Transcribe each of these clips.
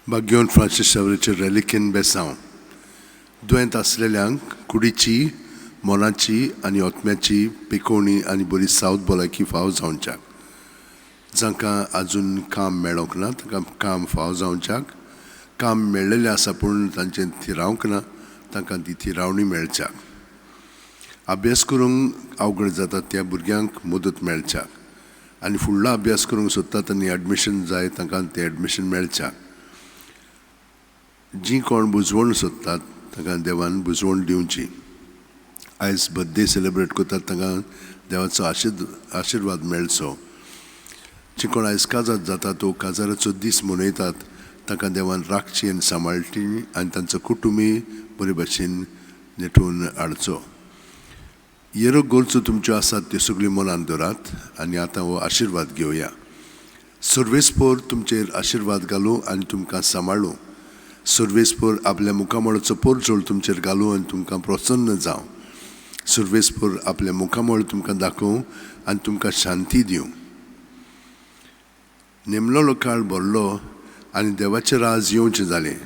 भाग्योन Francis शावरीचे रेलिकेन बेसांव. दुयेंत आसलेल्यांक कुडीची, मनाची आनी आत्म्याची पिकोवणी आनी बरी सावत भलायकी फाव जावच्याक, जांकां आजून काम मेळोंक ना तांकां काम फाव जावच्याक, काम मेळ्ळेलें आसा पूण तांचें थिरावंक ना तांकां ती थिरावणी मेळच्याक, अभ्यास करूंक अवघड जाता त्या भुरग्यांक मदत मेळच्याक आनी फुडलो अभ्यास करूंक सोदतात आनी एडमिशन जाय तांकां तें एडमिशन मेळच्याक, जीं कोण बुजवण सोदतात तांकां देवान बुजवण दिवची. आयज बर्थडे सेलेब्रेट करतात तांकां देवाचो आशिर्वाद मेळचो. जी कोण आयज काजार जाता तो काजाराचो दीस मनयतात तांकां देवान राखची आनी सांबाळची आनी तांचो कुटुंबीय बरे भशेन नेटोवन हाडचो. येरो गरजो तुमच्यो आसात त्यो सगळ्यो मनान दवरात आनी आतां हो आशिर्वाद घेवया. सर्वेस्पोर तुमचेर आशिर्वाद घालूं आनी तुमकां सांबाळूं. सर्वेस्पोर आपल्या मुखामळाचो पोरजोळ तुमचेर घालूं आनी तुमकां प्रसन्न जावं. सर्वेस्पोर आपल्या मुखामळ तुमकां दाखोवं आनी तुमकां शांती दिवं. नेमलोलो काळ भरलो आनी देवाचें राज येवचें जालें.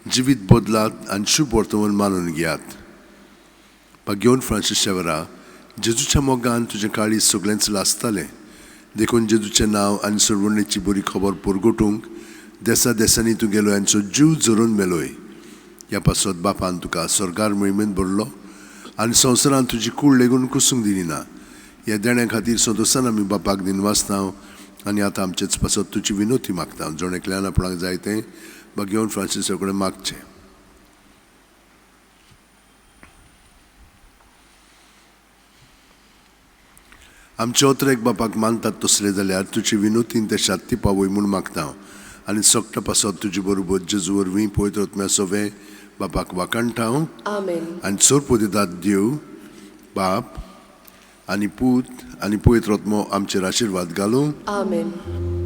जिवीत बदलात आनी शुभ वर्तमान मानून घेयात. भाग्योन फ्रांसीस शेवरा, जेजूच्या मोगान तुजें काळीज सगळेंच लासतालें, देखून जेजूचें नांव आनी सोडवणेची बरी खबर परगटूंक देसा देसांनी तूं गेलो आनी जीव झरोवन मेलोय. ह्या पासत बापान तुका स्वर्गार मोहिमेंत भरलो आनी संवसारांत तुजी कूड लेगून कुसूंक दिली ना. ह्या देण्या खातीर संतोशान आमी बापाक दिनवासता आनी आतां आमचेच पासत तुजी विनोती मागता. जण एकल्यान आपणाक जाय तें भाग्योन फ्रांसीसा कडेन मागचें. आमचे अत्रेक बापाक मानतात तसले जाल्यार तुजी विनोतीन ते शात्ती पावय म्हूण मागता आनी सगटा पासत तुजे बरोबर जेजू वरवीं पवित्र आत्म्या सोवे बापाक वाखाणटा. आमेन. आनी सोरपो दितात देव बाप आनी पूत आनी पवित्र आत्मो आमचेर आशिर्वाद घालूं. आमेन.